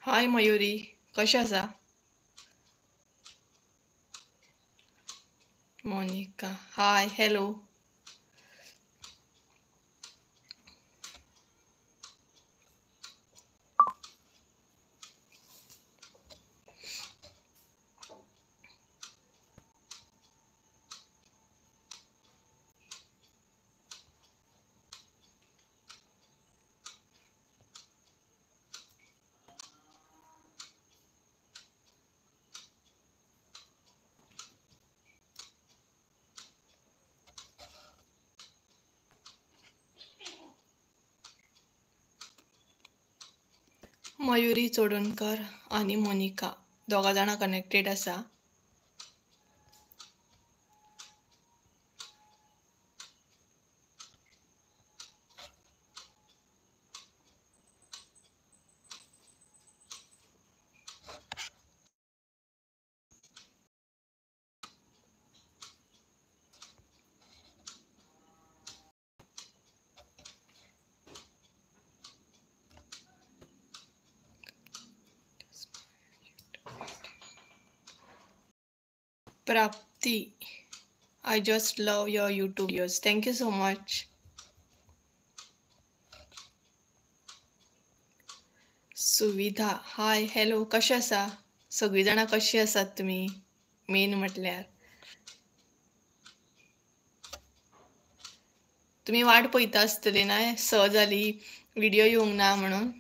हाय मयुरी, कशें आसा? Monica, hi hello. Mayuri Chodankar आणि मोनिका दोगा जाणां कनेक्टेड आसा. Prapti, I just love your YouTube videos. Thank you so much. Suvidha, hi hello, कशें आसा? सगळीं जाणां कशीं आसात तुमी? मेन म्हटल्यार तुमी वाट पळयता आसतली ना 6 जाली व्हिडिओ येवंक ना म्हणून.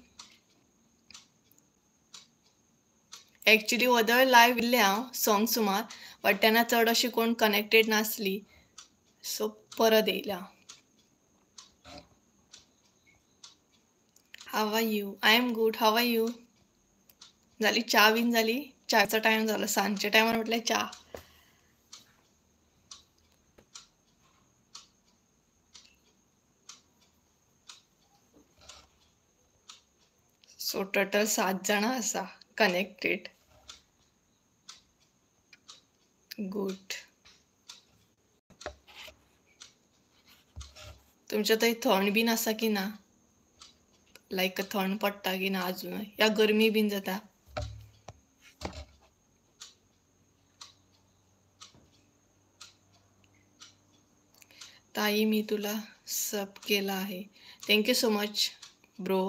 एक्चुली वदळ लायव्ह येयल्लें हांव 6 सुमार, बट तेन्ना चड अशी कोण कनेक्टेड नासली, सो परत येयलां. How are you? I am good. How are you? जाली च्या बीन जाली? च्याचो टायम जालो, सांजच्या टायमार म्हटल्यार च्या. सो टोटल 7 जाणां आसा कनेक्टेड. गुड. तुमच्या थंय थंड बीन आसा की ना? लायक थंड पडटा की ना अजूनय, या गरमी बीन जाता? ताई मी तुला सब केला आहे. Thank you so much bro.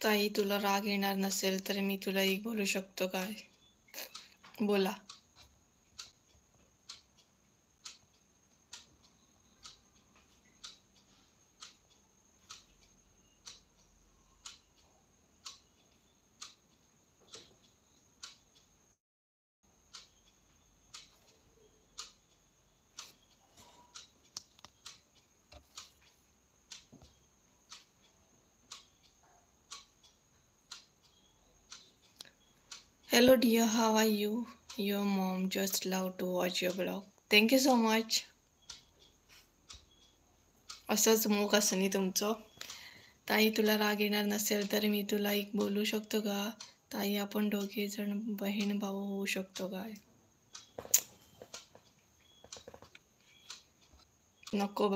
ताई तुला राग येणार नसेल तर मी तुला एक बोलू शकतो काय? बोला. Hello dear, how are you? Your mom just love to watch your blog. Thank you so much. असंच मोग असं न्ही तुमचो. ताई तुला राग येणार नसेल तर मी तुला एक बोलू शकतो का? ताई आपण दोघे जण बहीण भाऊ होऊ शकतो काय? नको,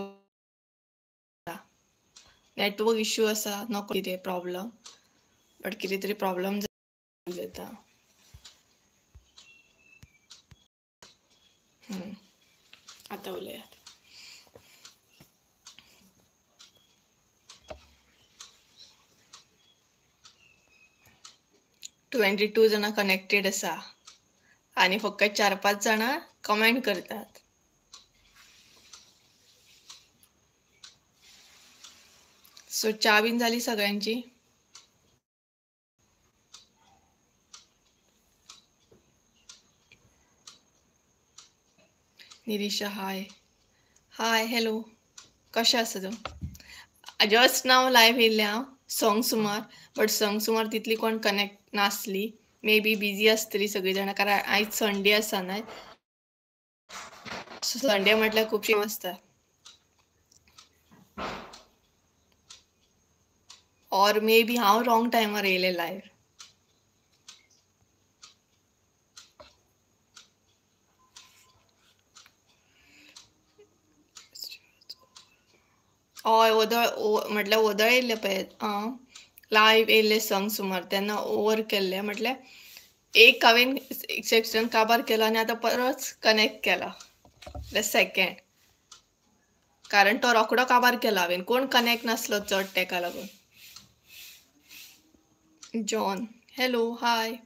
नेटवर्क इश्यू आसा, नको कितें प्रॉब्लम, बट कितें तरी प्रॉब्लम जाता. आता उलयात. 22 जाणां कनेक्टेड आसा आनी फक्त 4-5 जाणां कमेंट करतात. सो च्या बीन जाली सगळ्यांची? निरीशा हाय. हाय हॅलो, कशें आसा तूं? जस्ट नाव लायव्ह येयल्लें हांव 6 सुमार, बट 6 सुमार तितली कोण कनेक्ट नासली, मे बी बिजी आसतली सगळीं जाणां, कारण आयज संडे आसा न्हय. संडे म्हटल्यार खुबशीं आसता. ऑर मे बी हांव रॉंग टायमार येयलें लायव्ह. हय वदळ म्हटल्यार वदळ येयल्लें पळय लायव्ह येयल्लें संग सुमार तेन्ना ओवर केल्लें. म्हटल्यार एक हांवें सेक्शन काबार केलो आनी आतां परत कनेक्ट केला म्हटल्यार सेकेंड, कारण तो रोकडो काबार केला हांवें, कोण कनेक्ट नासलो चड तेका लागून. John hello hi.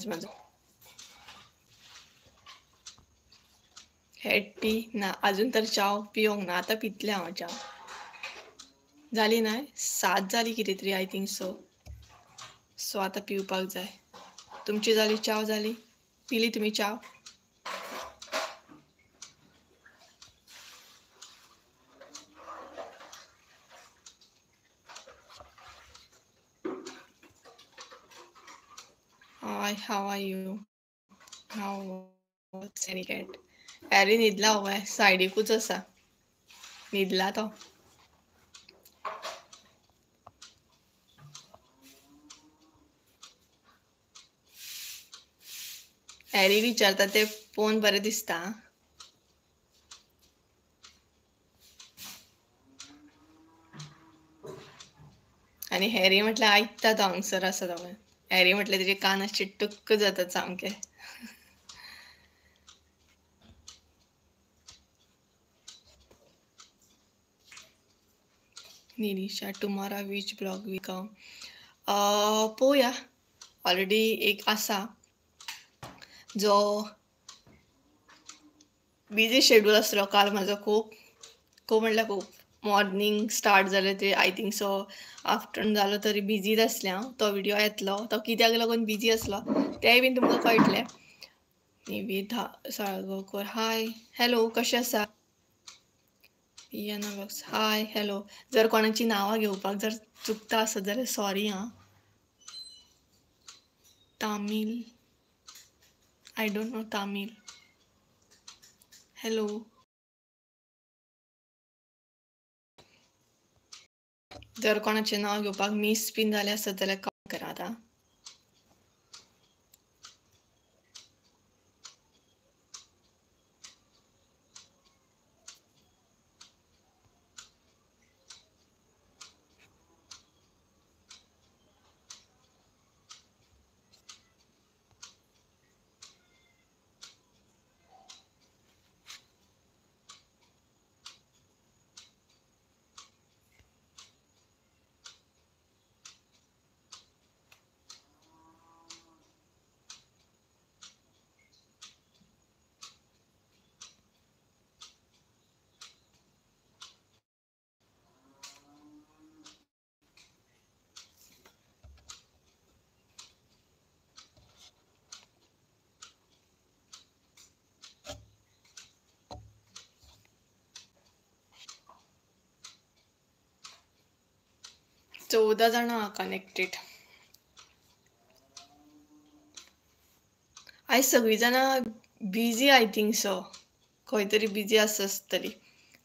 माझो हेड टी ना अजून तर चाव पिवंक ना, आतां पितलें हांव चाव. जाली ना 7 जाली कितें तरी I think so. सो आतां पिवपाक जाय. तुमची जाली चाव? जाली पिली तुमी चाव? Hi, how are you? How was cat? Harry न्हिदला हय सायडीकूच आसा, न्हिदला तो. हॅरी विचारता ते पळोवन बरें दिसता. आनी हॅरी म्हटल्यार आयकता तो, हांगसर आसा तो. हॅरी म्हटल्यार तेजे कान अशे टुक्क जातात सामके. Nirisha tomorrow which blog we come? पळोवया, ऑलरेडी एक आसा जो बिजी शेड्यूल आसलो काल म्हाजो, खूब खूब म्हटल्यार खूब. मॉर्निंग स्टार्ट जालें ते I think so afternoon जालो तरी बिजीच आसलें हांव. तो व्हिडियो येतलो, तो कित्याक लागून बिजी आसलो तेंय बीन तुमकां कळटलें. निवेदा साळगांवकर हाय हॅलो कशें आसा? Riyana blogs hi hello. जर कोणाची नांवां घेवपाक जर चुकता आसत जाल्यार सॉरी आं. Tamil I don't know Tamil. Hello. जर कोणाचें नांव घेवपाक मीस बीन जालें आसत जाल्यार कमेंट करात आं. 14 जाणां कनेक्टेड. आयज सगळीं जाणां बिजी I think so, खंय तरी बिजी आसा आसतली.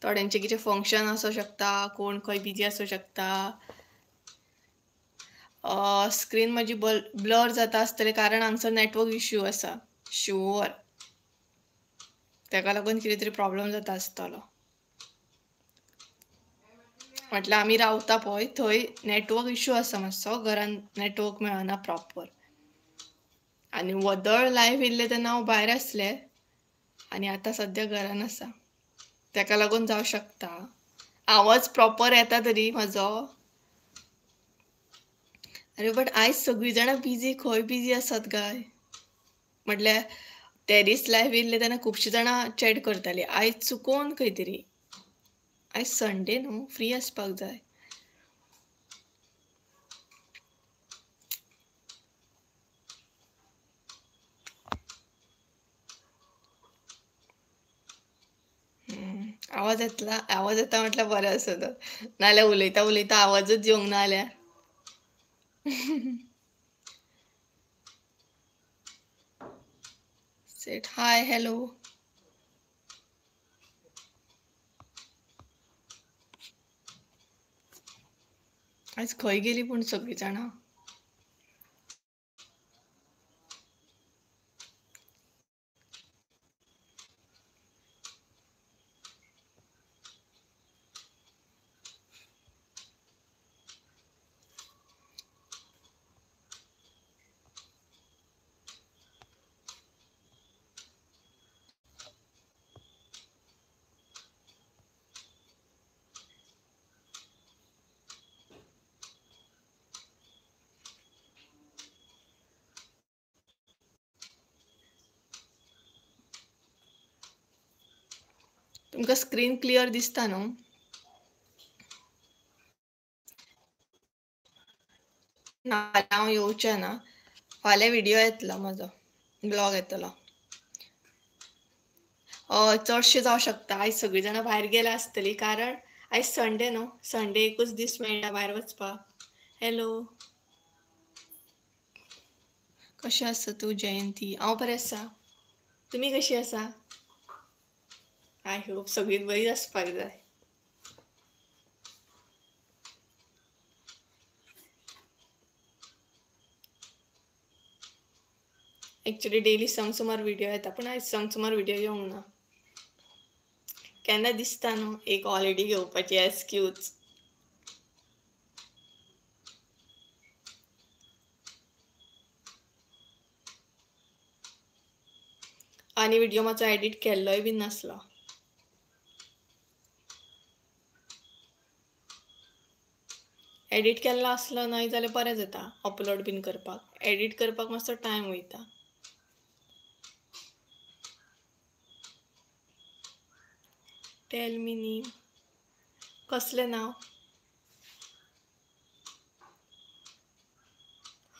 थोड्यांचें कितें फंक्शन आसूं शकता, कोण खंय बिजी आसूं शकता. स्क्रीन म्हाजी ब्लर जाता आसतलें कारण हांगसर नेटवर्क इश्यू आसा शुअर, तेका लागून कितें तरी प्रॉब्लम जाता आसतलो. म्हटल्यार आमी रावता पळय थंय नेटवर्क इश्यू आसा मातसो, घरान नेटवर्क मेळना प्रॉपर. आनी वदळ लायव्ह येयल्लें तेन्ना हांव भायर आसलें आनी आतां सद्या घरान आसा, तेका लागून जावं शकता. आवाज प्रॉपर येता तरी म्हाजो? अरे बट आयज सगळीं जाणां बिजी, खंय बिजी आसात काय? म्हटल्यार ते दीस लायव्ह येयल्ले तेन्ना खुबशीं जाणां चॅट करतालीं, आयज चुकोन खंय तरी. आयज संडे न्हू, फ्री आसपाक जाय. आवाज येतला? आवाज येता म्हटल्यार बरें आसा तर, नाल्यार उलयता उलयता आवाजच येवंक ना जाल्यार. Set hi hello. आयज खंय गेली पूण सगळीं जाणां? तुमकां स्क्रीन क्लियर दिसता न्हू? ना, हांव येवचें ना. फाल्यां व्हिडियो येतलो म्हजो, ब्लॉग येतलो. चडशें जावं शकता आयज सगळीं जाणां भायर गेल्या आसतलीं, कारण आयज संडे न्हू. संडे एकूच दीस मेळटा भायर वचपाक. हॅलो, कशें आसा तूं जयंती? हांव बरें आसा. तुमी कशी आसा? I hope सगळीं बरीच आसपाक जाय. एक्चुअली डेली संग सुमार व्हिडिओ येता, पूण आयज संग सुमार व्हिडिओ येवंक ना. केन्ना दिसता न्हू एक हॉलिडे घेवपाची एक्सक्यूज. आनी व्हिडिओ मातसो एडिट केल्लोय बीन नासलो. एडिट केल्लो आसलो न्हय जाल्यार बरें जाता अपलोड बीन करपाक. एडिट करपाक मातसो टायम वयता. टेल मी नेम. कसलें नांव?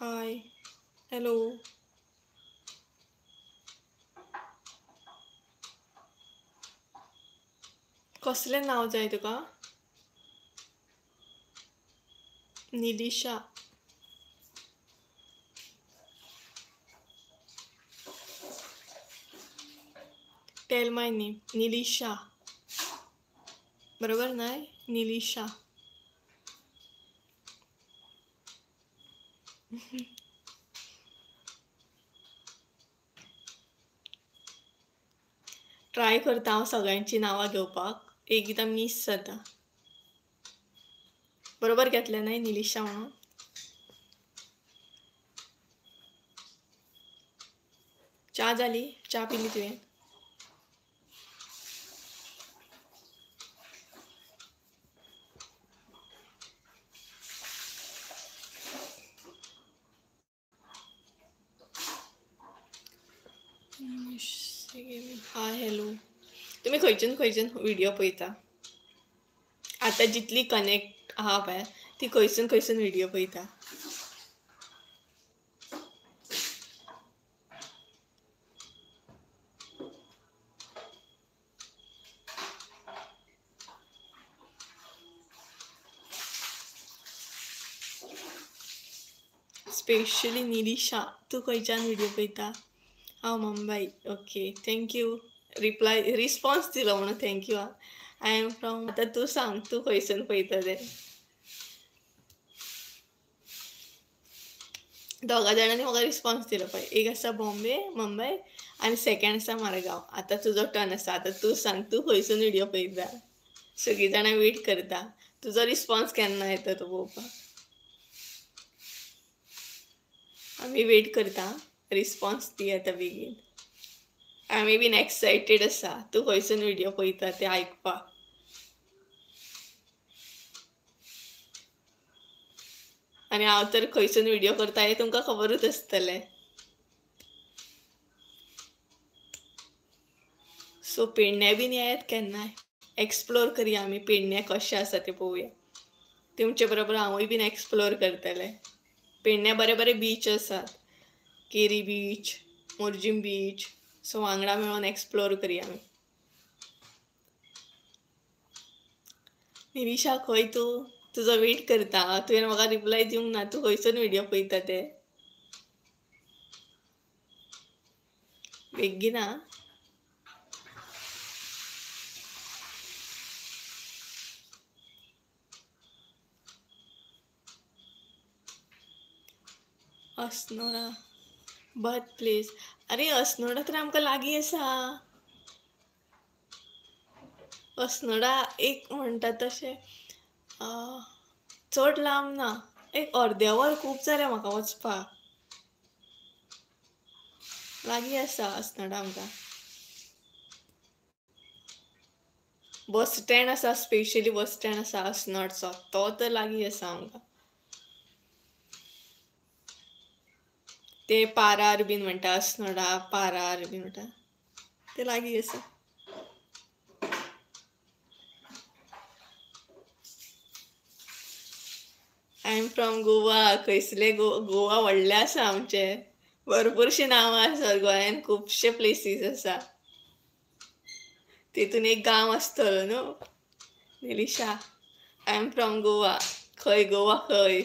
हाय, हॅलो. कसलें नांव जाय तुका? Nilisha. Tell my name. Nilisha. बरोबर न्हय? निलिशा. ट्राय करता हांव सगळ्यांची नांवां घेवपाक, एकदां मीस जाता. बरोबर घेतलें न्हय निलिशा म्हणून? च्या जाली? च्या पिली तुवें? हाय, हॅलो. तुमी खंयच्यान खंयच्यान व्हिडिओ पळयता? आतां जितली कनेक्ट आहा पळय ती खंयसून खंयसून व्हिडिओ पळयता? स्पेशली निलिशा, तूं खंयच्यान व्हिडिओ पळयता? हांव Mumbai. Okay, thank you. Reply response दिलो म्हणून thank you. I am from. आतां तूं सांग, तूं खंयसून पळयता तें. दोगा जाणांनी म्हाका रिस्पॉन्स दिलो पळय. एक आसा बॉम्बे, मुंबय, आनी सेकंड आसा मारगांव. आतां तुजो टर्न आसा. आतां तूं सांग, तूं खंयसून व्हिडिओ पळयता? सगळीं जाणां वेट करता तुजो रिस्पॉन्स केन्ना येता तो पळोवपाक. आमी वेट करता रिस्पॉन्स दी आतां बेगीन. आमी बीन एक्सायटेड आसा तूं खंयसून व्हिडिओ पळयता तें आयकपाक. आनी हांव तर खंयसून व्हिडिओ करता हें तुमकां खबरूच आसतलें. सो पेडण्या बीन येयात केन्नाय, एक्सप्लोर करया आमी पेडण्या कशें आसा तें पळोवया. तुमचे बरोबर हांवूय बीन एक्सप्लोर करतलें. पेडण्या बरे बरे बीच आसात, केरी बीच, मोरजीम बीच. सो वांगडा मेळोन एक्सप्लोर करया आमी. निलिशा खंय तूं? तुजो वेट करता. तुवें म्हाका रिप्लाय दिवंक ना. तूं खंयसून व्हिडिओ पळयता ते? बेगीन आ. Assonora birth place. अरे अस्नोडा तर आमकां लागीं आसा. अस्नोडा एक म्हणटा तशें चड लांब ना, एक अर्दें वर खूब जालें म्हाका वचपाक. लागीं आसा अस्नोडा आमकां. बस स्टँड आसा, स्पेशली बस स्टँड आसा अस्नोडचो, तो तर लागीं आसा आमकां. ते पारार बीन म्हणटा, अस्नोडा पारार बीन म्हणटा, ते लागीं आसा. I am from Goa. खंयसले Goa व्हडलें आसा आमचें, भरपूरशीं नांवां आसात गोंयान, खुबशे प्लेसीस आसा. तितून एक गांव आसतलो न्हू. Nilisha, I am from Goa. खंय गोवा खंय?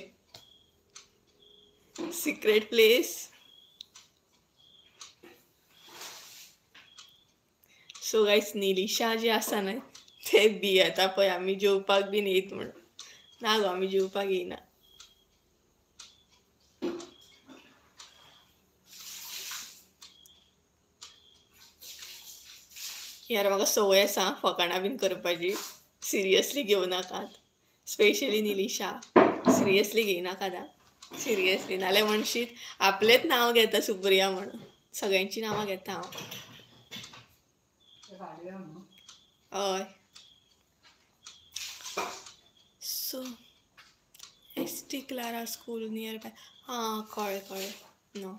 Secret place. So guys, Nilisha जी आसा न्हय ते भियेता पळय आमी जेवपाक बीन येयत म्हणून. ना गो, आमी जेवपाक येयना. यार म्हाका संवय आसा फकाणां बीन करपाची, सिरियसली घेवं नाकात. स्पेशली निलिशा, सिरियसली घेयनाकात आं, सिरियसली. नाल्यार म्हणशीत आपलेंच नांव घेता सुप्रिया म्हणून. सगळ्यांची नांवां घेता हांव. हय. So S T Clara school near by. हां कळ्ळें कळ्ळें. नो.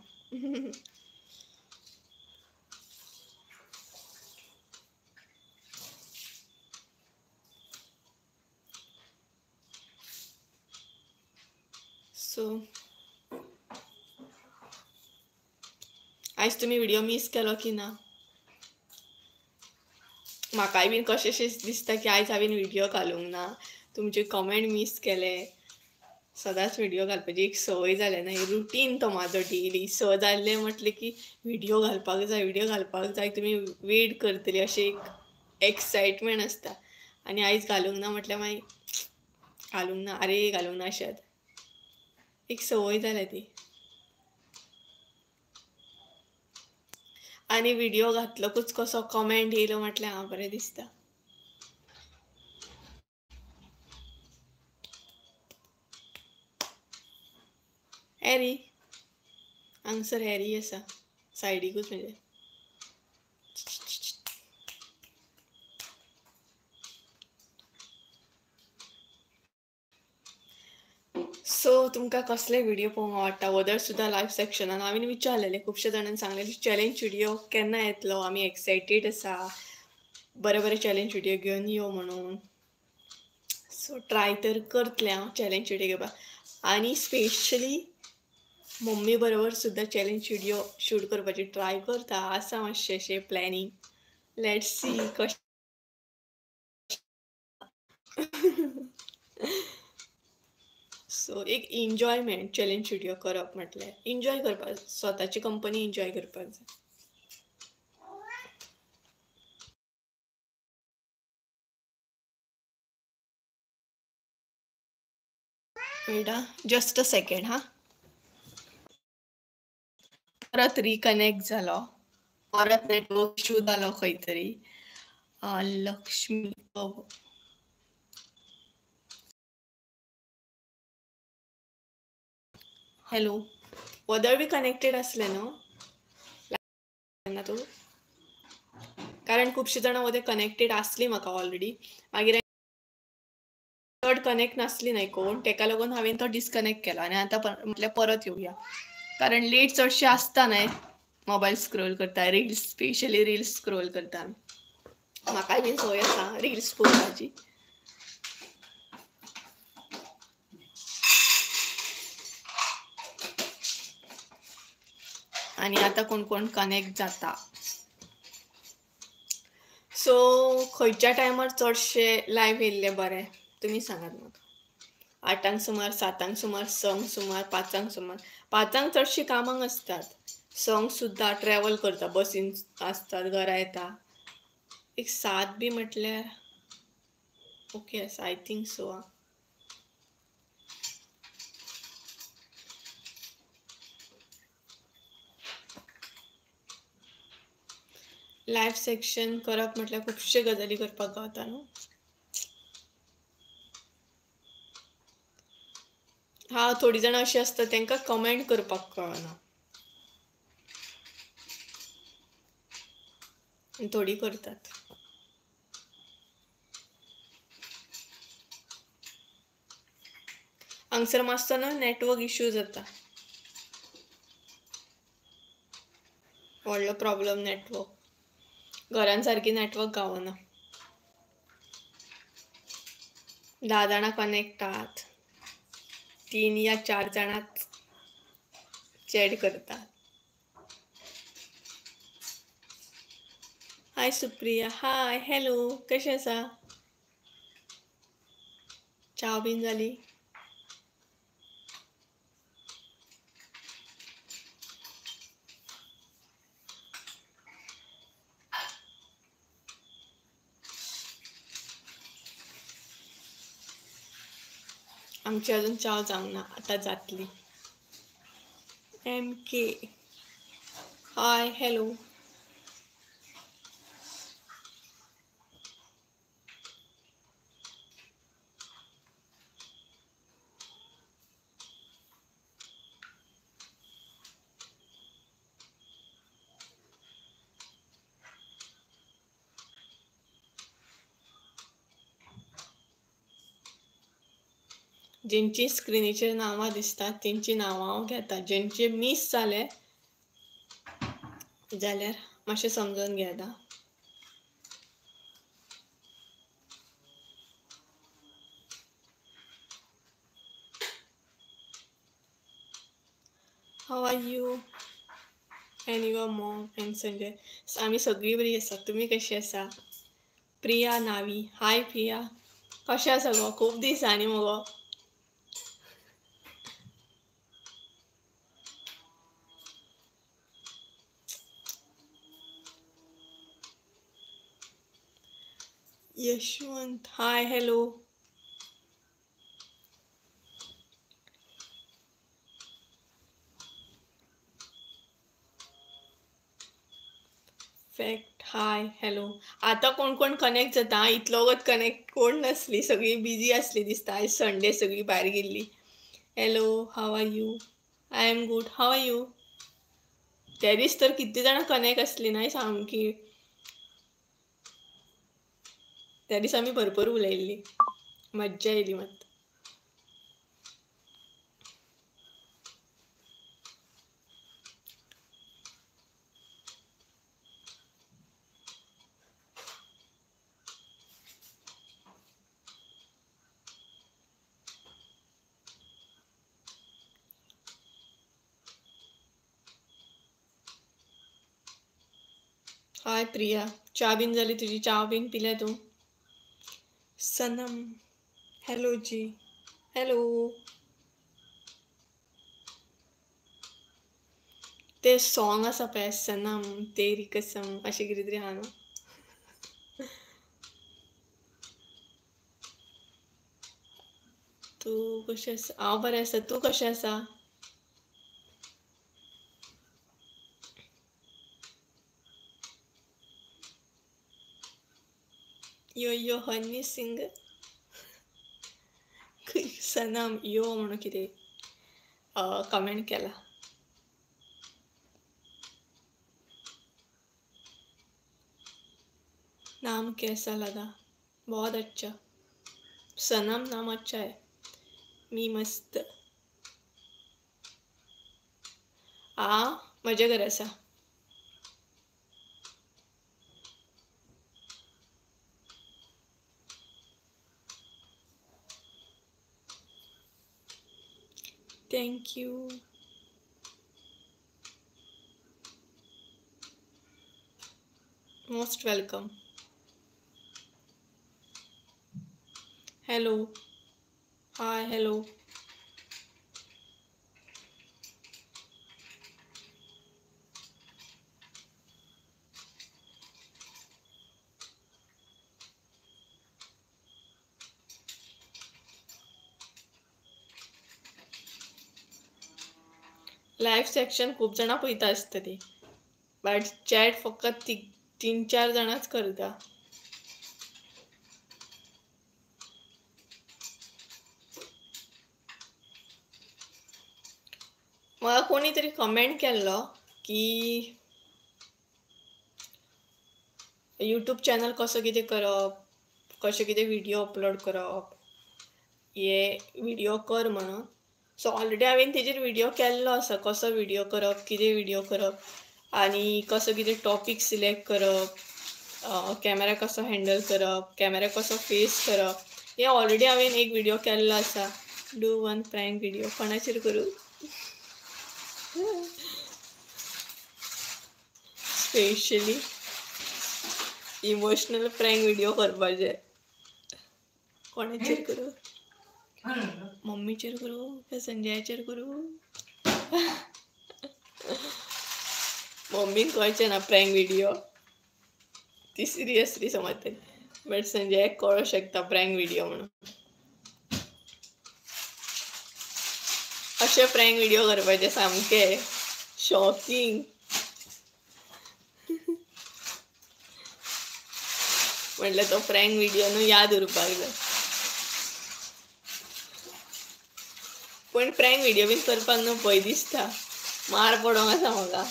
सो आयज तुमी व्हिडिओ मीस केलो की ना? म्हाकाय बीन कशेंशें दिसता की आयज हांवें व्हिडिओ घालूंक ना, तुमचे कमेंट मीस केले. सदांच व्हिडिओ घालपाची एक संवय जाल्या ना, ही रुटीन तो म्हाजो डेली. स जाल्लें म्हटलें की व्हिडिओ घालपाक जाय, व्हिडिओ घालपाक जाय, तुमी वेट करतली अशें एक एक्सायटमेंट आसता. आनी आयज घालूंक ना म्हटल्यार मागीर घालूंक ना, अरे घालूंक ना अशें जाता. एक संवय जाल्या ती. आनी व्हिडिओ घातलकूच कसो कमेंट येयलो म्हटल्यार हांव बरें दिसता. हॅरी हांगसर हॅरी आसा सायडीकूच म्हणजे. सो तुमकां कसले व्हिडिओ पळोवंक आवडटा वदर सुद्दां लायव्ह सेक्शनान हांवें विचारलेलें, खुबशे जाणांनी सांगलेलें चॅलेंज व्हिडिओ केन्ना येतलो, आमी एक्सायटेड आसा, बरे बरे चॅलेंज व्हिडिओ घेवन यो म्हणून. सो ट्राय तर करतलें हांव चॅलेंज व्हिडिओ घेवपाक. आनी स्पेशली मम्मी बरोबर सुद्दां चॅलेंज व्हिडिओ शूट करपाची ट्राय करता, आसा मातशें अशें प्लॅनिंग. Let's see कशें. सो एक एन्जॉयमेंट चॅलेंज व्हिडिओ करप म्हटल्यार एन्जॉय करपाक, स्वताची कंपनी एन्जॉय करपाक जाय. वेट जस्ट अ सेकंड हां. परत रिकनेक्ट जालो, परत नेटवर्क इशू जालो खंय तरी. लक्ष्मी हॅलो, वदळ बी कनेक्टेड आसलें न्हू ना तूं? कारण खुबशीं जाणां वदळ कनेक्टेड आसली म्हाका ऑलरेडी, मागीर चड कनेक्ट नासली न्हय कोण, तेका लागून हांवें तो डिस्कनेक्ट केलो. आनी आतां म्हटल्यार परत येवया, कारण लेट चडशें आसता न्हय, मोबायल स्क्रोल करता, रिल्स स्पेशली रिल्स स्क्रोल करता. म्हाकाय बीन संवय आसा रिल्स पळोवपाची. आनी आतां कोण कोण कनेक्ट जाता. सो खंयच्या टायमार चडशे लायव्ह येयल्ले बरें तुमी सांगात म्हाका. 8 सुमार, 7 सुमार, 6 सुमार, 5 सुमार. 5 चडशीं कामांक आसतात, 6 सुद्दां ट्रॅवल करता, बसीन आसतात, घरा येता. एक 7 बी म्हटल्यार ओके आसा, I think so. Live section करप म्हटल्यार खुबशे गजाली करपाक गावता न्हू. हा, थोडी जाणां अशीं आसता तांकां कमेंट करपाक कळना, थोडी करतात. हांगसर मातसो न्हू नेटवर्क इश्यू जाता, व्हडलो प्रॉब्लम नेटवर्क. घरान सारकी नेटवर्क गावना. 10 जाणां कनेक्ट आहात, 3 या 4 जाणांच चॅट करतात. हाय सुप्रिया, हाय हॅलो, कशें आसा? च्या बीन जाली? आमची अजून च्या जावंक ना, आतां जातली. M K, hi hello. जेंची स्क्रिनीचेर नांवां दिसतात तेंची नांवां हांव घेता, जेंचे मीस जाले जाल्यार मातशें समजून घेयात. How are you and your mom and Sanjay? आमी सगळीं बरी आसा, तुमी कशी आसा? प्रिया नावी, हाय प्रिया, कशें आसा गो? खूब दिसांनी मगो. Yashwant, hi hello. Fact, hi hello. आतां कोण कोण कनेक्ट जाता, इतलो वगत कनेक्ट कोण नासली, सगळीं बिजी आसली दिसता. आयज संडे, सगळीं भायर गेल्ली. Hello, how are you? I am good, how are you? त्या दीस तर कितली जाणां कनेक्ट आसली ना सामकी. त्या दीस आमी भरपूर उलयल्ली, मज्जा येयली मात. हाय प्रिया, च्या बीन जाली तुजी? च्या बीन पिल्या तूं? सनम, हॅलो जी, हॅलो. ते सॉंग आसा पळय, सनम तेरी कसम, अशें कितें तरी आहा न्हू. तूं कशें आसा? हांव बरें आसा, तूं कशें आसा? यो यो हनी सिंग सनम यो म्हणून कितें कमेंट केला. नाम कैसा लगा? बहुत अच्छा सनम, नाम अच्छा है. मी मस्त. आ म्हज्या घरा आसा. Thank you. Most welcome. Hello, hi hello. Live section खूब जाणां पळयता आसतली, बट चॅट फकत ती 3-4 जाणांच करता. म्हाका कोणी तरी कमेंट केल्लो की यूट्यूब चॅनल कसो कितें करप, कशें कितें व्हिडियो अपलोड करप, हे व्हिडियो कर म्हणून. सो ऑलरेडी हांवें तेजेर व्हिडियो केल्लो आसा, कसो व्हिडियो करप, कितें व्हिडियो करप आनी कसो कितें टॉपीक सिलेक्ट करप, कॅमेरा कसो हँडल करप, कॅमेरा कसो फेस करप, हे ऑलरेडी हांवें एक व्हिडियो केल्लो आसा. Do one prank video कोणाचेर करूं? स्पेशली इमोशनल प्रँक व्हिडियो करपाचे. कोणाचेर करूं? मम्मीचेर करूं काय संजयाचेर करूं? मम्मीक कळचें ना प्रँक व्हिडियो, ती सिरियसली समजतली, बट संजयाक कळोंक शकता प्रँक व्हिडियो म्हणून. अशे प्रँक व्हिडियो करपाचे सामके शॉकिंग. म्हटल्यार तो प्रँक व्हिडियो न्हू याद उरपाक जाय. पूण प्रँक व्हिडियो बीन करपाक न्हू भंय दिसता, मार पडोंक आसा म्हाका,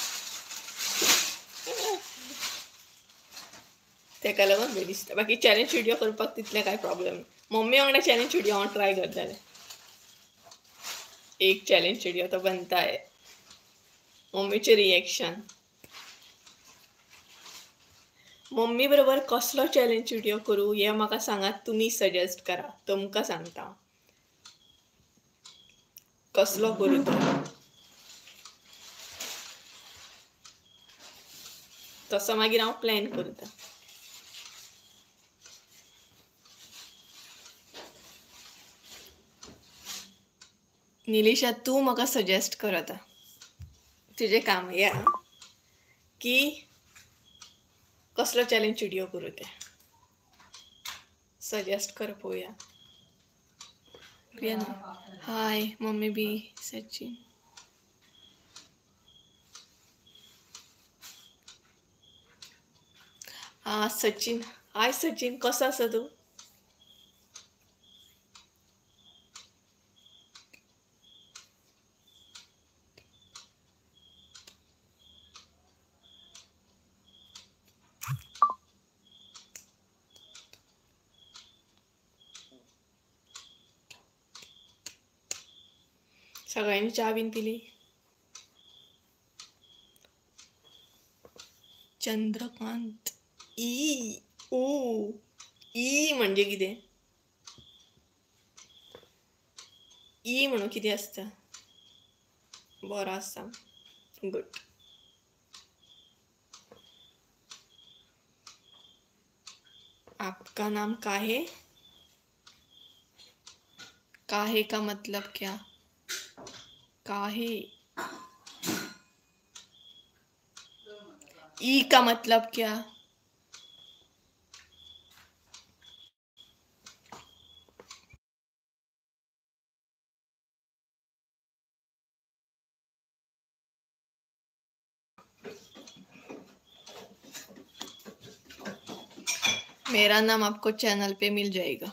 तेका लागून भंय दिसता. बाकी चॅलेंज व्हिडियो करपाक तितले कांय प्रॉब्लेम. मम्मी वांगडा चॅलेंज व्हिडियो हांव ट्राय करतालें. एक चॅलेंज व्हिडियो तो बनता है, मम्मीचें रिएक्शन. मम्मी बरोबर कसलो चॅलेंज व्हिडियो करूं हें म्हाका सांगात, तुमी सजेस्ट करा, तुमकां सांगता कसलो करूं तो. तसो मागीर हांव प्लॅन करता. निलिशा तूं म्हाका सजेस्ट कर आतां, तुजें काम या की कसलो चॅलेंज व्हिडियो करूं तें सजेस्ट कर पळोवया. प्रिया हाय मम्मी बी सचिन. आं सचिन, हाय सचिन, कसो आसा तूं? सगळ्यांनी च्या बीन पिली? चंद्रकांत ई ओ ई म्हणजे कितें? ई म्हणून कितें आसता? बरो आसा, गुड. आपका नाम काहे? काहे का मतलब क्या? काहे? ई का मतलब क्या? मेरा नाम आपको चैनल पे मिल जाएगा.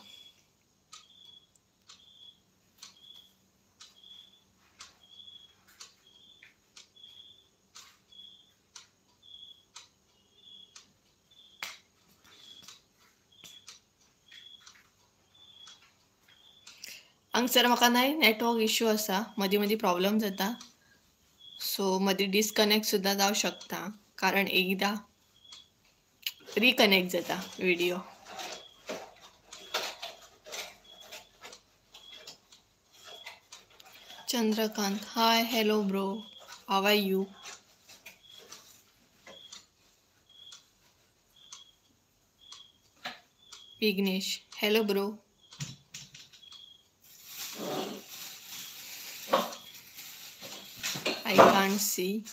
हांगसर म्हाका न्हय नेटवर्क इशू आसा, मदीं मदीं प्रॉब्लम जाता, सो मदीं डिसकनेक्ट सुद्दां जावं शकता, कारण एकदां रिकनेक्ट जाता video. Chandrakant hi, hello bro, how are you? Vighnesh hello bro. I can't see.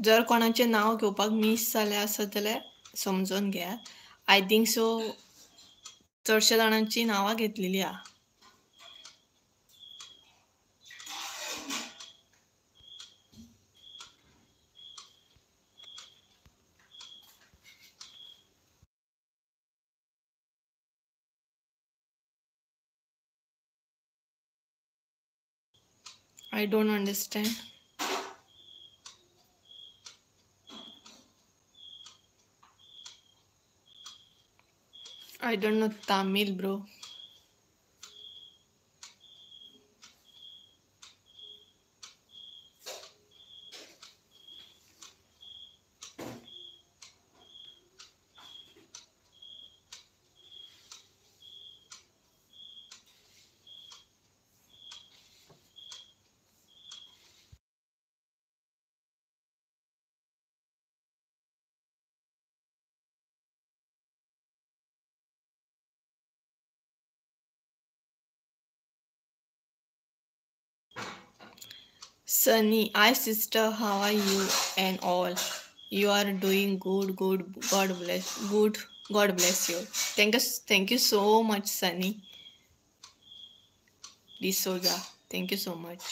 जर कोणाचें नांव घेवपाक मीस जालें आसत जाल्यार समजून घेयात. I think so चडश्या जाणांची नांवां घेतलेली आहा. I don't understand. I don't know Tamil, bro. Sunny, hi sister, how are you and all? You are doing good, good. God bless, good. God bless you. Thank you so much, Sunny D'Souza. Thank you so much.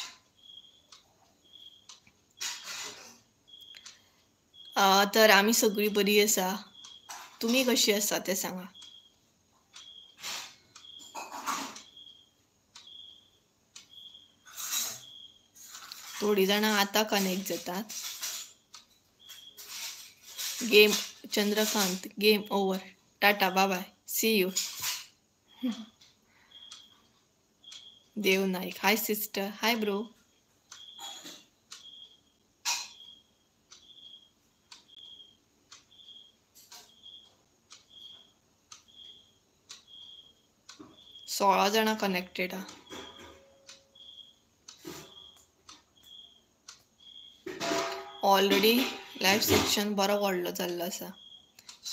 तर आमी सगळीं बरी आसा. तुमी कशी आसा तें सांगा. थोडी जाणां आतां कनेक्ट जातात. Game Chandrakant, game over. Tata, bye bye, see you. Dev Naik, hi sister, hi bro. 16 जाणां कनेक्टेड आहा. ऑलरेडी लायव सेक्शन बरो व्हडलो जाल्लो आसा.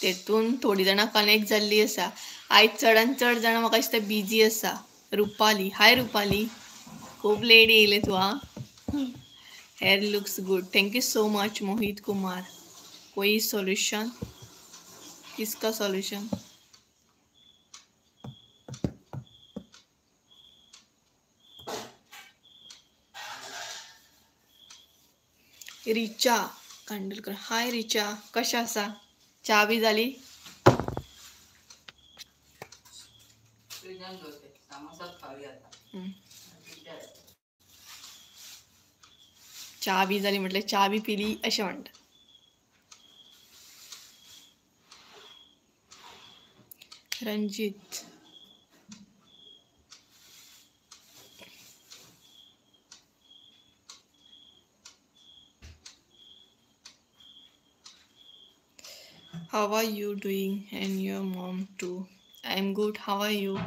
तेतून थोडी जाणां कनेक्ट जाल्ली आसा. आयज चडान चड जाणां म्हाका दिसता बिजी आसा. रुपाली, हाय रुपाली, खूब लेट येयलें तूं. आं, hair looks good, thank you so much. Mohit Kumar, कोई सोल्युशन? किसका सोल्युशन? रिचा कांडलकर, हाय रिचा, कशें आसा? च्या बी जाली? च्या बी जाली म्हटल्यार च्या बी पिली अशें म्हणटा. Ranjit, how are you doing and your mom too? I am good, how are you?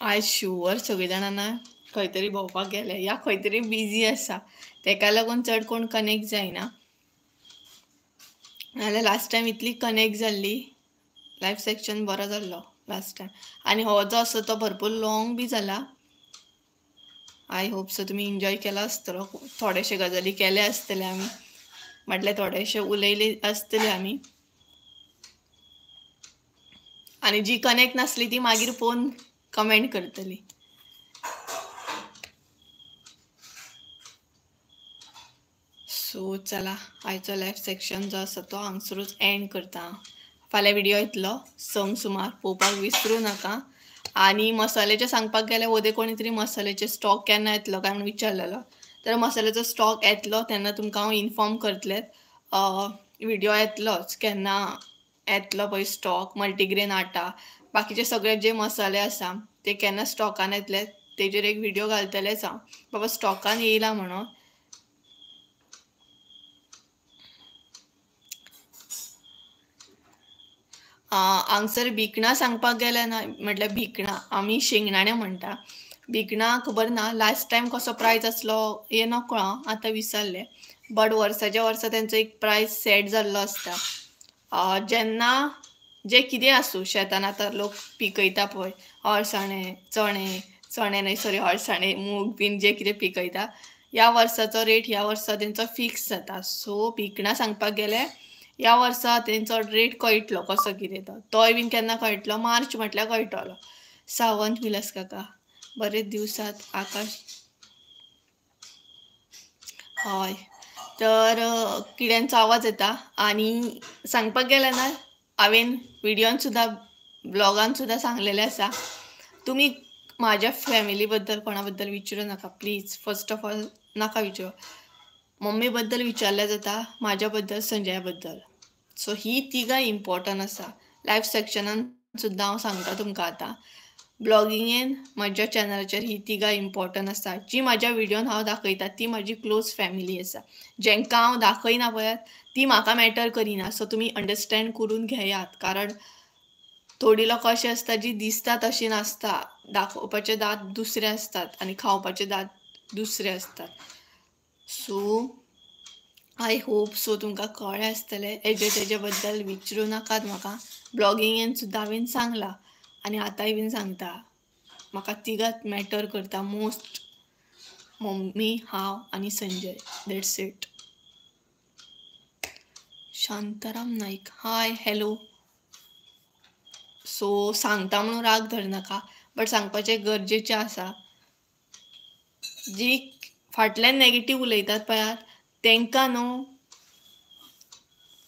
आयज शुवर सगळीं जाणां ना खंय तरी भोंवपाक गेले या खंय तरी बिजी आसा, तेका लागून चड कोण कनेक्ट जायना. नाजाल्यार लास्ट टायम इतली कनेक्ट जाल्ली, लायव सेक्शन बरो जाल्लो लास्ट टायम. आनी हो जो आसा तो भरपूर लॉंग बी जाला. I hope so तुमी एन्जॉय केला आसतलो. थोडेशे गजाली केले आसतले आमी, म्हटल्यार थोडेशे उलयले आसतले आमी. आनी जी कनेक्ट नासली ती मागीर पळोवन कमेंट करतली. सो चला, आयचो लायव सेक्शन जो आसा तो हांगसरूच एंड करता. फाल्यां व्हिडियो येतलो 6 सुमार, पळोवपाक विसरूं नाका. आनी मसाल्याचें सांगपाक गेल्यार वोदे कोणी तरी मसाल्याचे स्टॉक केन्ना येतलो काय म्हणून विचारलेलो, तर मसाल्याचो स्टॉक येतलो तेन्ना तुमकां हांव इन्फॉर्म करतलें. व्हिडिओ येतलोच केन्ना येतलो पळय स्टॉक, मल्टीग्रेन आटा, बाकीचे सगळे जे मसाले आसा ते केन्ना स्टॉकान येतले तेजेर एक व्हिडिओ घालतलेच हांव, बाबा स्टॉकान येयला म्हणून. हांगसर भिकणां सांगपाक गेलें ना, म्हटल्यार भिकणां आमी शेंगदाणे म्हणटा. भिकणां खबर ना लास्ट टायम कसो प्रायस आसलो हें नकळो हांव, आतां विसरलें, बट वर्साच्या वर्सा तेंचो एक प्रायस सेट जाल्लो आसता. जेन्ना जे कितें आसूं शेतान आतां लोक पिकयता पळय अळसाणे, चणे, चणे न्हय सॉरी अळसाणे, मूग बीन जे कितें पिकयता, ह्या वर्साचो रेट ह्या वर्सा तेंचो फिक्स जाता. सो भिकणां सांगपाक गेल्यार ह्या वर्सा तेंचो रेट कळटलो कसो कितें तो, तोय बीन केन्ना कळटलो, मार्च म्हटल्यार कळटलो. सावंत विलास काका बरेच दिवसात आकाश, हय तर किड्यांचो आवाज येता. आनी सांगपाक गेल्यार ना हांवें व्हिडियोन सुद्दां ब्लॉगान सुद्दां सांगलेलें आसा, तुमी म्हाज्या फॅमिली बद्दल कोणा बद्दल विचारूं नाका प्लीज. फर्स्ट ऑफ ऑल नाका विचारू, मम्मी बद्दल विचारल्यार जाता, म्हाज्या बद्दल, संजया बद्दल. सो ही तिगां इम्पॉर्टंट आसा. लायफ सेक्शनान सुद्दां हांव सांगता तुमकां आतां, ब्लॉगिंगेन म्हज्या चॅनलाचेर ही तिगां इम्पॉर्टंट आसा. जी म्हाज्या व्हिडियोन हांव दाखयता ती म्हाजी क्लोज फॅमिली आसा, जेंकां हांव दाखयना पळयात ती म्हाका मॅटर करिना. सो तुमी अंडरस्टँड करून घेयात, कारण थोडी लोकां अशी आसता जी दिसता तशी नासता, दाखोवपाचे दांत दुसरे आसतात आनी खावपाचे दांत दुसरे आसतात. सो I hope so तुमकां कळ्ळें आसतलें. हेजे तेजे बद्दल विचारूं नाकात म्हाका, ब्लॉगिंगेन सुद्दां हांवें सांगलां आनी आतांय बीन सांगता, म्हाका तिगांत मॅटर करता मोस्ट, मम्मी, हांव आनी Sanjay. That's it. Shantaram Naik hi hello. So सांगता म्हणून राग धरनाका, बट सांगपाचें गरजेचें आसा. जी फाटल्यान नेगेटीव उलयतात पळयात तेंकां न्हू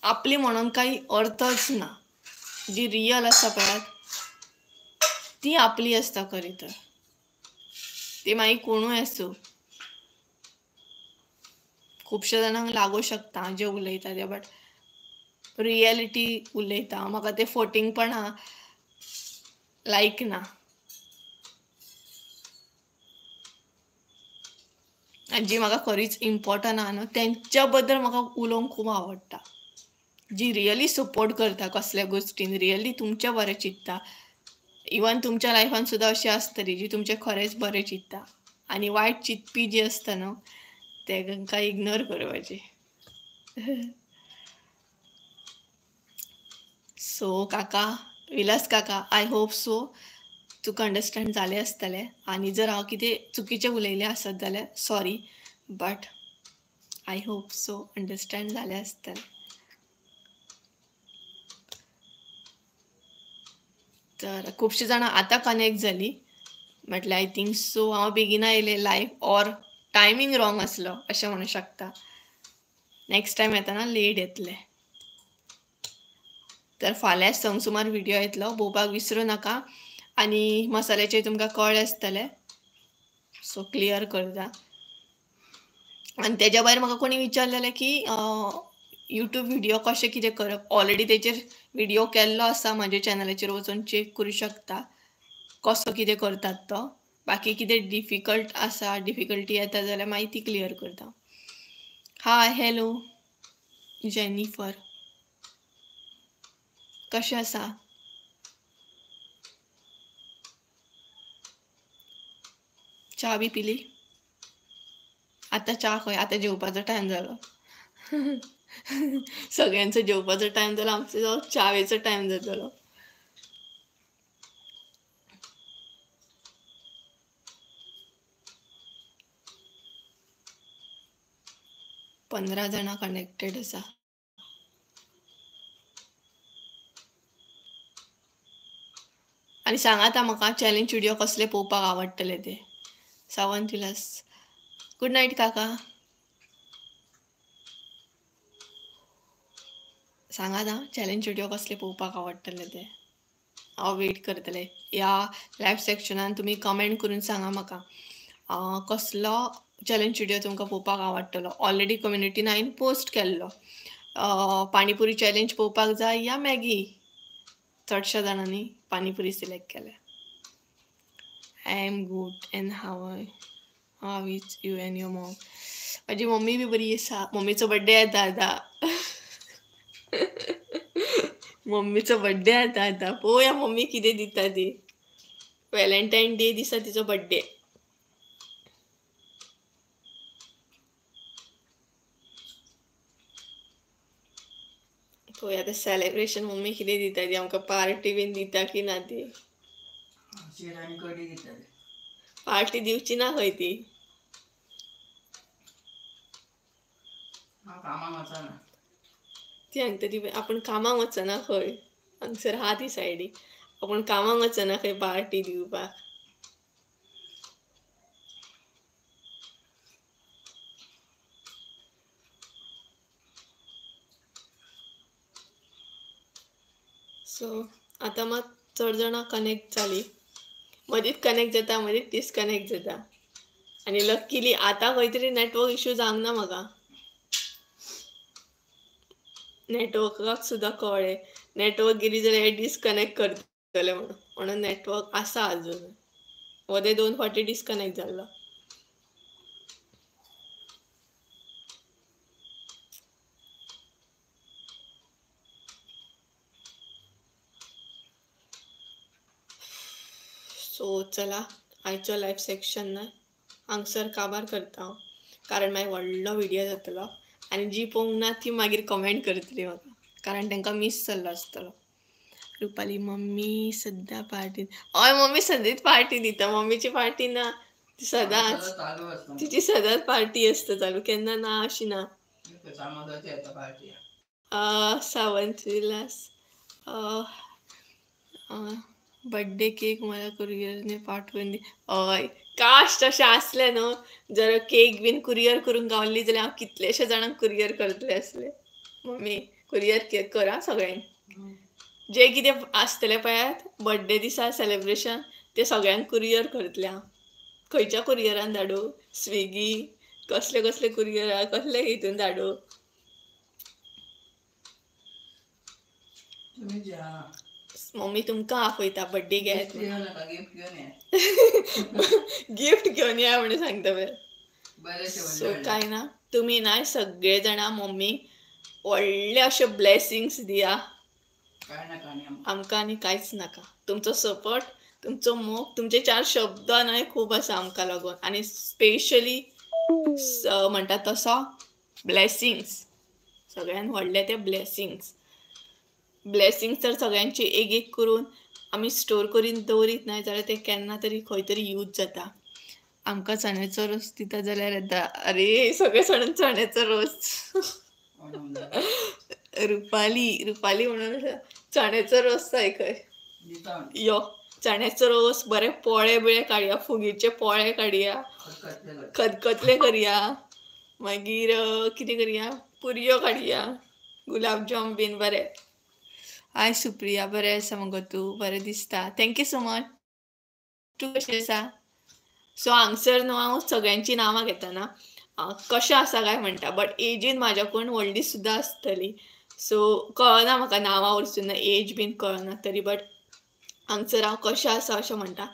आपली म्हणून कांय अर्थच ना. जी रियल आसा पळयात ती आपली आसता खरी तर, ती मागीर कोणूय आसूं. खुबश्या जाणांक लागूं शकता जे उलयता ते, बट रियलिटी उलयता. म्हाका ते फोटिंगपणां लायक ना. आनी जी म्हाका खरीच इम्पॉर्टंट आहा न्हू तेंच्या बद्दल म्हाका उलोवंक खूब आवडटा, जी रियली सपोर्ट करता कसल्या गोश्टीन, रियली तुमचें बरें चिंत्ता. इवन तुमच्या लायफान सुद्दां अशी आसतली जी तुमचें खरेंच बरें चिंत्ता, आनी वायट चिंतपी जी आसता न्हू तेंकां इग्नोर करपाची. सो काका, विलास काका, I hope so तुका अंडरस्टँड जालें आसतलें. आनी जर हांव कितें चुकीचें उलयलें आसत जाल्यार sorry, but I hope so understand जालें आसतलें. तर खुबशीं जाणां आतां कनेक्ट जालीं, म्हटल्यार I think so हांव बेगीन आयलें लायव्ह ऑर टायमींग रॉंग आसलो अशें म्हणूं शकता. नेक्स्ट टायम येतना लेट येतलें. तर फाल्यां संग सुमार व्हिडिओ येतलो, पळोवपाक विसरूं नाका. आनी मसाल्याचें तुमकां कळ्ळें आसतलें, सो क्लियर करता. आनी तेज्या भायर म्हाका कोणी विचारलेलें की यूट्यूब व्हिडिओ कशें कितें करप, ऑलरेडी तेचेर व्हिडिओ केल्लो आसा म्हाज्या चॅनलाचेर, वचून चॅक करूं शकता कसो कितें करतात तो. बाकी कितें डिफिकल्ट आसा, डिफिकल्टी येता जाल्यार मागीर ती क्लियर करता. हाय हॅलो जेनिफर, कशें आसा? च्या बी पिली? आतां च्या खंय, आतां जेवपाचो टायम जालो. सगळ्यांचो जेवपाचो टायम जालो, आमचो च्यावेचो टायम जातलो. 15 जाणां कनेक्टेड आसा. आनी सांगात म्हाका चॅलेंज व्हिडिओ कसले पळोवपाक आवडटले ते. सावंत विलास, गुड नायट काका. सांगात आं चॅलेंज व्हिडिओ कसले पळोवपाक आवडटले ते. हांव वेट करतलें. ह्या लायव्ह सेक्शनान तुमी कमेंट करून सांगा म्हाका कसलो चॅलेंज व्हिडिओ तुमकां पळोवपाक आवडटलो. ऑलरेडी कम्युनिटीन हांवें पोस्ट केल्लो पाणीपुरी चॅलेंज पळोवपाक जाय या मॅगी. चडश्या जाणांनी पाणीपुरी सिलेक्ट केल्या. I am good and how is you and your mom. म्हाजी मम्मी बी बरी आसा. मम्मीचो बड्डे येता आतां. मम्मीचो बड्डे येता आतां, पळोवया मम्मी कितें दिता ती. व्हॅलेंटायन डे दिसा तिचो बड्डे. पळोवया आतां सेलेब्रेशन मम्मी कितें दिता ती, आमकां पार्टी बीन दिता की ना ती. शीर आनी कडी दितले. पार्टी दिवची ना खंय ती. हांव कामाक वचना. ती सांगता ती आपूण कामाक वचना खंय, हांगसर आहा ती सायडी. आपूण कामाक वचना खंय पार्टी दिवपाक. सो आतां मात चड जाणां कनेक्ट जालीं. मदींच कनेक्ट जाता, मदींच डिसकनेक्ट जाता. आनी लक्कीली आतां खंय तरी नेटवर्क इशू जावंक ना म्हाका. नेटवर्काक सुद्दां कळ्ळें नेटवर्क गेली जाल्यार डिसकनेक्ट करतले म्हणून, म्हणून नेटवर्क आसा अजून. वदे 2 फावटी डिसकनेक्ट जाल्लो. सो चला आयचो लायव्ह सेक्शन ना हांगसर काबार करता हांव, कारण मागीर व्हडलो व्हिडियो जातलो आनी जी पळोवंक ना ती मागीर कमेंट करतली म्हाका, कारण तांकां मीस जाल्लो आसतलो. रुपाली मम्मी सद्दां पार्टी. हय मम्मी सदांच पार्टी दिता. मम्मीची पार्टी ना, ती सदांच तिची सदांच पार्टी आसता चालू, केन्ना ना अशी ना. सावंत विलास बड्डे केक मला कुरियरने पाठवून दे. हय काश तशें आसलें न्हू, जर केक बीन कुरियर करूंक गावल्ली जाल्यार हांव कितलेशे जाणांक कुरियर करतलें आसलें. मम्मी कुरियर केक कर आं सगळ्यांक, जे कितें आसतलें पळयात बड्डे दिसा सेलेब्रेशन तें सगळ्यांक कुरियर करतलें हांव. खंयच्या कुरियरान धाडूं, स्विगी कसले कसले कुरियर कसले हितून धाडूं. मम्मी तुमकां आपयता बड्डे घेयात, गिफ्ट घेवन या म्हणून सांगता पळय. सो काय ना तुमी ना सगळे जाणां मम्मीक व्हडले अशे ब्लेसिंग्स दिया. आमकां आनी कांयच नाका, तुमचो सपोर्ट, तुमचो मोग, तुमचे 4 शब्द न्हय खूब आसा आमकां लागून. आनी स्पेशली म्हणटा तसो ब्लेसिंग्स, सगळ्यान व्हडले ते ब्लेसिंग्स. ब्लेसिंग्स तर सगळ्यांची एक एक करून आमी स्टोर करून दवरीत ना जाल्यार ते केन्ना तरी खंय तरी यूज जाता. आमकां चण्याचो रोस दिता जाल्यार येता. अरे सगळे सण चण्याचो रोस. रुपाली रुपाली म्हणून चण्याचो रोस जाय खंय. यो चण्याचो रोस, बरे पोळे बिळे काडया, फुगीचे पोळे काडया, खतखतले करया, मागीर कितें करया, पुरयो काडया, गुलाबजाम बीन बरे. हाय सुप्रिया, बरें आसा मगो तूं, बरें दिसता. Thank you so much. तूं कशें आसा? सो हांगसर न्हू हांव सगळ्यांची नांवां घेतना कशें आसा काय म्हणटा, बट एजीन म्हाज्याकून व्हडली सुद्दां आसतली. सो कळना म्हाका नांवां वरसून, एज बीन कळना तरी, बट हांगसर हांव कशें आसा अशें म्हणटा.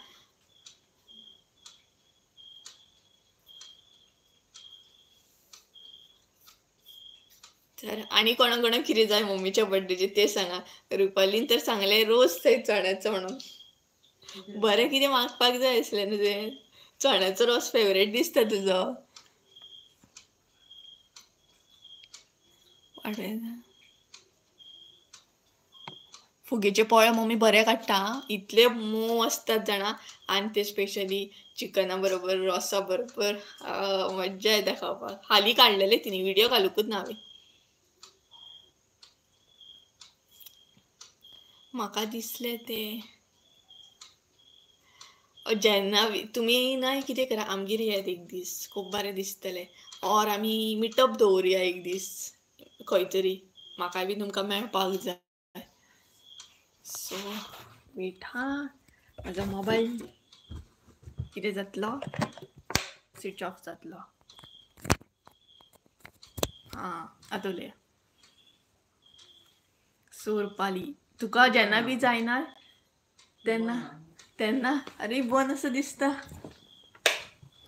तर आनी कोणा कोणाक कितें जाय मम्मीच्या बड्डेचे तें सांगा. रुपालीन तर सांगलें रोस थंय चण्याचो म्हणून. बरें कितें मागपाक जाय आसलें न्हू तुवें, चण्याचो रोस फेवरेट दिसता तुजो. फुगेचे पोळे मम्मी बरे काडटा, इतले मोव आसतात जाणा. आनी ते स्पेशली चिकना बरोबर, रोसा बरोबर मज्जा येता खावपाक. हालीं काडलेले तिणी व्हिडिओ घालुकूच ना हांवें. म्हाका दिसलें तें जेन्ना तुमी ना कितें करा, आमगेर येयात एक दीस, खूब बरें दिसतलें. ऑर आमी मिटअप दवरुया एक दीस खंय तरी, म्हाकाय बी तुमकां मेळपाक जाय. सो वेट हा, म्हाजो मोबायल कितें जातलो, स्विच ऑफ जातलो. हां आतां उलया. सो रुपाली, तुका जेन्ना बी जायना तेन्ना तेन्ना अरे बंद असो दिसता.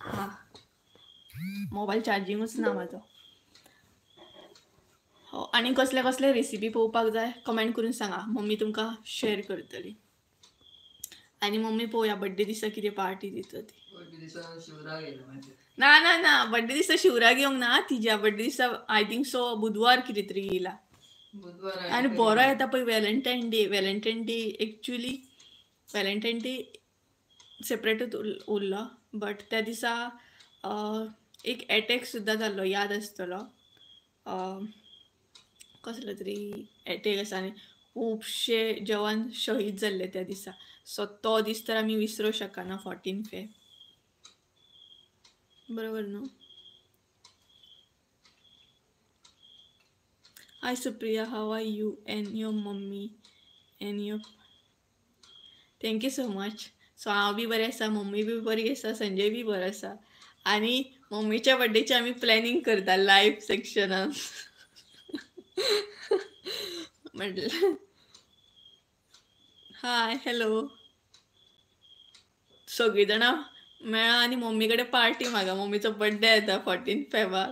हां, मोबायल चार्जिंगूच ना म्हाजो. हो, आनी कसले कसले रेसिपी पळोवपाक जाय कमेंट करून सांगा, मम्मी तुमकां शेअर करतली. आनी मम्मी पळोवया बड्डे दिसा कितें पार्टी दिता ती. ना ना ना, बड्डे दिसा शिवराक येवंक ना, तिज्या बड्डे दिसा I think so बुधवार कितें तरी येयला. आनी बरो येता पळय Valentine day. Valentine day actually Valentine day सेपरेटूच उरलो, बट त्या दिसा एक एटॅक सुद्दां जाल्लो, याद आसतलो. कसलो तरी एटॅक आसा आनी खुबशे जवान शहीद जाल्ले त्या दिसा. सो तो दीस तर आमी विसरूं शकना, 14 फेब, बरोबर न्हू? Hi Supriya, how are you and your mummy and your? Thank you so much. So हांव बी बरें आसा, मम्मी बी बरी आसा, संजय बी बरो आसा. आनी मम्मीच्या बड्डेची आमी प्लॅनिंग करता लायव्ह सेक्शनान. म्हटलें हाय हॅलो, सगळीं जाणां मेळा आनी मम्मी कडेन पार्टी मागा. मम्मीचो बड्डे येता 14 फेबाक.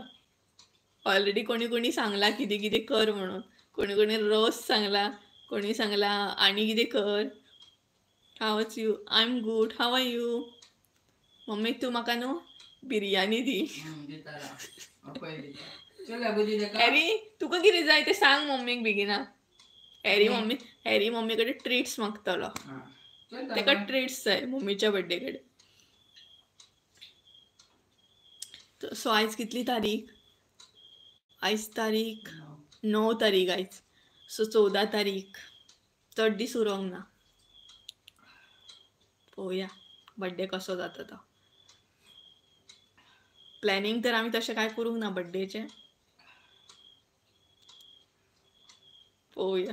ऑलरेडी कोणी कोणी सांगला कितें कितें कर म्हणून, कोणी कोणी रोस सांगला, कोणी सांगला आनी कितें कर. How is you? I am good, how are you? Mummy तूं म्हाका न्हू बिरयानी दी. हॅरी तुका कितें जाय तें सांग मम्मीक बेगिना. हॅरी मम्मी, हॅरी मम्मी कडेन ट्रीट्स मागतलो, ताका ट्रीट्स जाय मम्मीच्या बड्डे कडेन. सो आयज कितली तारीख? आयज तारीख 9 तारीख आयज. सो 14 तारीख, चड दीस उरोंक ना. पळोवया बड्डे कसो जाता तो. प्लॅनिंग तर आमी तशें कांय करूंक ना बड्डेचें, पळोवया.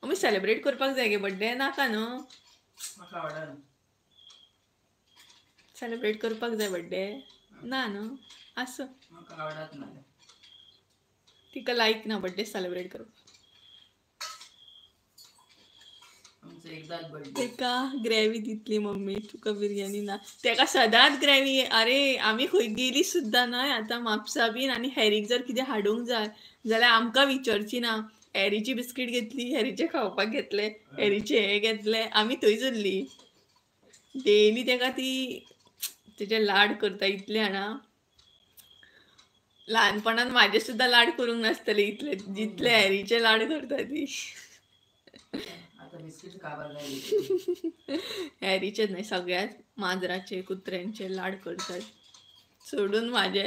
आमी सेलिब्रेट करपाक जाय गे बड्डे, नाका न्हू? सेलिब्रेट करपाक जाय बड्डे, ना न्हू? आसूं, तिका लायक ना बड्डे सेलिब्रेट करपाक. तेका ग्रेवी दितली मम्मी, तुका बिरयानी ना. तेका सदांच ग्रेवी. अरे आमी खंय गेली सुद्दां न्हय आतां म्हापसा बीन, आनी हॅरीक जर कितें हाडूंक जाय जाल्यार आमकां विचारची ना. हॅरीची बिस्कीट घेतली, हॅरीचें खावपाक घेतलें, हॅरीचें हें घेतलें, आमी थंयच उरली. डेली तेका ती तेजे लाड करता इतले जाणा. ल्हानपणान म्हाजे सुद्दां लाड करूंक नासतले इतले जितले हॅरीचे लाड करता ती. हॅरीचे न्हय, सगळ्याच माजराचे कुत्र्यांचे लाड करतात सोडून म्हाजे.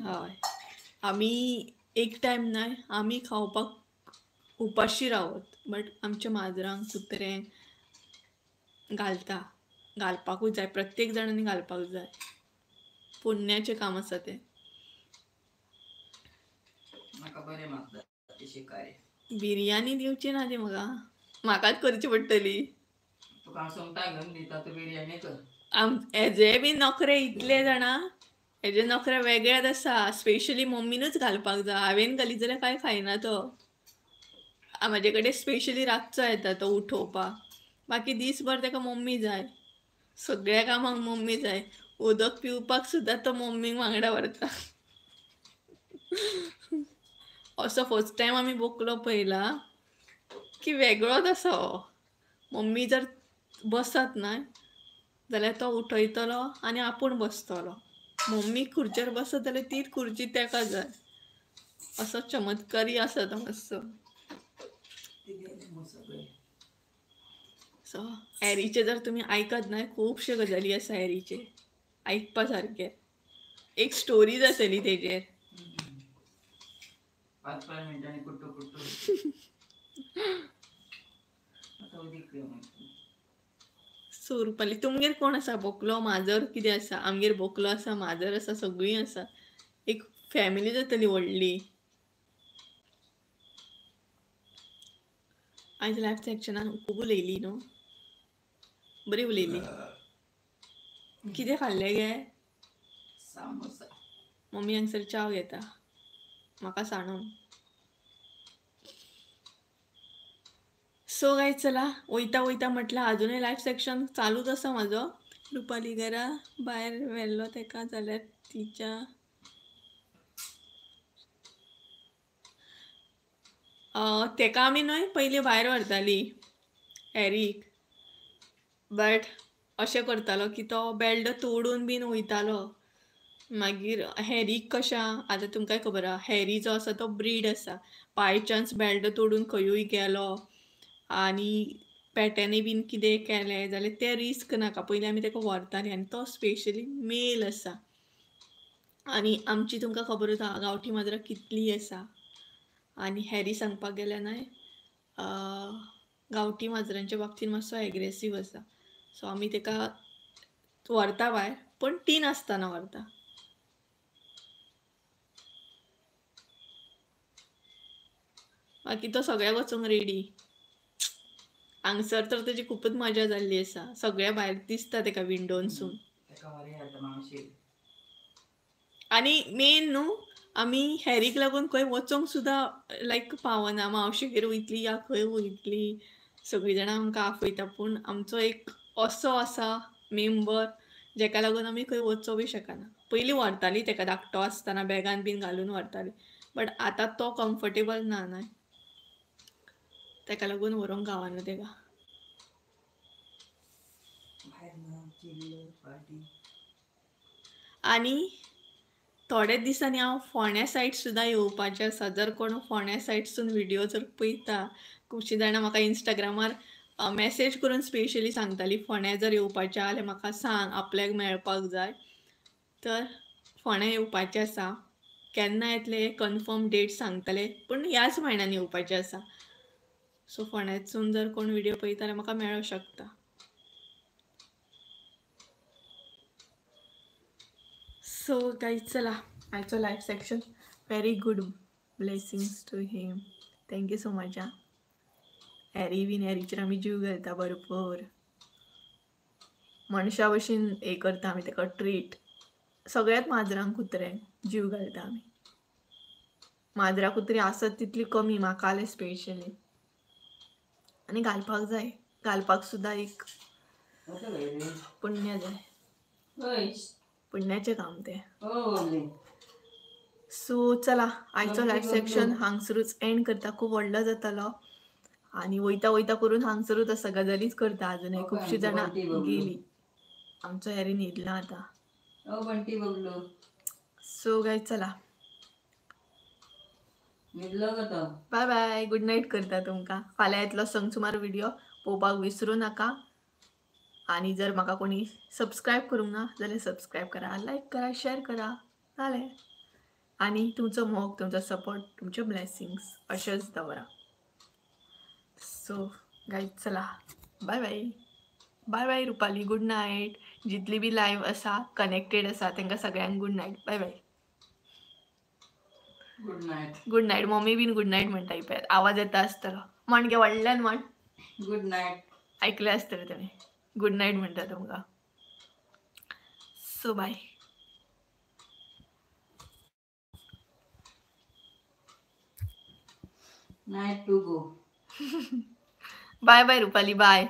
हय, आमी एक टायम न्हय आमी खावपाक उपाशी रावत, बट आमच्या माजरांक कुत्र्यांक घालता, घालपाकूच जाय, प्रत्येक जाणांनी घालपाक जाय. पुण्याचें काम आसा तें. बिरयानी दिवची ना ती म्हाका, म्हाकाच करची पडटली. हेजे बी नखरे इतले जाणा, हेजे नखरे वेगळेच आसा. स्पेशली मम्मीनूच घालपाक जाय, हांवें घालीत जाल्यार कांय खायना तो. म्हाजे कडेन स्पेशली रातचो येता तो उठोवपाक, बाकी दीसभर ताका मम्मी जाय, सगळ्या कामाक मम्मी जाय. उदक पिवपाक सुद्दां तो मम्मीक वांगडा व्हरता. असो फर्स्ट टायम आमी बोकलो पळयला की वेगळोच आसा हो. मम्मी जर बसत न्हय जाल्यार तो उठयतलो आनी आपूण बसतलो. मम्मी खुर्चेर बसत जाल्यार तीच खुर्ची ताका जाय. असो चमत्कारी आसा तो मातसो. सो हॅरीचे जर तुमी आयकत न्हय, खुबश्यो गजाली आसा हॅरीचे आयकपा सारके. एक स्टोरी जातली तेजेर. 5-5 मिनटांनी कुट्टू कुट्टू. सो रुपाली, तुमगेर कोण आसा? बोकलो माजर कितें आसा? आमगेर बोकलो आसा, माजर आसा, सगळीं आसा. एक फॅमिली जातली व्हडली. आयज लायव्ह सेक्शनान खूब उलयली न्हू, बरी उलयली. कितें खाल्लें गे? सामोसा. मम्मी हांगसर च्याव घेता म्हाका सांडून. सो गायज चला वयता वयता म्हटल्यार आजुनूय लायव्ह सेक्शन चालूच आसा म्हाजो. रुपाली घरा भायर व्हेल्लो तेका जाल्यार तिच्या तेका आमी न्हय पयलीं भायर व्हरताली हॅरीक, बट अशें करतालो की तो बेल्ट तोडून बीन वयतालो. मागीर हॅरीक कशें आतां तुमकांय खबर आहा, हॅरी जो आसा तो ब्रीड आसा. बाय चान्स बेल्ट तोडून खंयूय गेलो आनी पेट्यांनी बीन कितें केलें जाल्यार तें रिस्क नाका. पयलीं आमी तेका व्हरतालीं आनी तो स्पेशली मेल आसा. आनी आमची तुमकां खबरूच आहा गांवठी माजरां कितलीं आसा. आनी हॅरी सांगपाक गेल्यार न्हय गांवठी माजरांच्या बाबतीन मातसो एग्रेसीव आसा. सो आमी तेका व्हरता भायर, पूण तीन आसतना व्हरता. बाकी तो सगळ्याक वचूंक रेडी. हांगसर तर तेजी खुबूच मजा जाल्ली आसा, सगळ्या भायर दिसता तेका विंडोनसून. आनी मेन न्हू आमी हॅरीक लागून खंय वचोंक सुद्दां लायक पावना. मावशेगेर वयतली या खंय वयतली, सगळीं जाणां आमकां आपयता, पूण आमचो एक असो आसा मेंबर जेका लागून आमी खंय वचों बी शकना. पयलीं व्हरताली तेका धाकटो आसतना बॅगान बीन घालून व्हरताली, बट आतां तो कम्फर्टेबल ना न्हय, तेका लागून व्हरूंक गावना तेका. आनी थोड्या दिसांनी हांव फोंड्या सायड सुद्दां येवपाचें आसा. जर कोण फोंड्या सायडसून व्हिडियो जर पळयता, खुबशीं जाणां म्हाका इंस्टाग्रामार मॅसेज करून स्पेशली सांगताली फोंड्या जर येवपाचें जाल्यार म्हाका सांग, आपल्याक मेळपाक जाय. तर फोंड्या येवपाचें आसा, केन्ना येतले कन्फर्म डेट सांगतले, पूण ह्याच म्हयन्यान येवपाचें आसा. सो फोंड्यासून जर कोण व्हिडियो पळयता जाल्यार म्हाका मेळोंक शकता. सो गायज चला आयचो live section very good, blessings to him, thank you so much. आं हॅरी बीन हॅरीचेर आमी जीव घालता भरपूर, मनशा भशेन हें करता आमी तेका ट्रीट. सगळ्यात माजरांक कुत्र्यांक जीव घालता आमी. माजरां कुत्री आसत तितली कमी म्हाका स्पेशली, आनी घालपाक जाय, घालपाक सुद्दां एक पुण्य जाय, पुण्याचें काम तें. सो चला आयचो लायव्ह सेक्शन हांगसरूच एंड करता. खूब व्हडलो जातलो आनी वयता वयता करून हांगसरूच आसा, गजालीच करता अजूनय. खुबशीं जाणां गेली, आमचो हॅरी न्हिदला आतां. सो गायज चला बाय बाय, गुड नायट करता तुमकां. फाल्यां येतलो संग सुमार व्हिडियो पळोवपाक विसरूं नाका. आनी जर म्हाका कोणी सबस्क्रायब करूंक ना जाल्यार सबस्क्रायब करा, लायक करा, शेअर करा, जालें. आनी तुमचो मोग, तुमचो सपोर्ट, तुमच्यो ब्लेसिंग्स अशेंच दवरा. सो गायज चला bye bye, bye bye Rupali, good night. जितली बी लायव्ह आसा कनेक्टेड आसा तांकां सगळ्यांक good night, bye bye. Good night. Good night mummy बीन गुड नायट म्हणटा, पळयात आवाज येता आसतलो, म्हण गे व्हडल्यान म्हण गुड नायट. आयकलें आसतलें तुमी, गुड नायट म्हणटा तुमकां. So bye. Night to go. Bye bye Rupali, bye.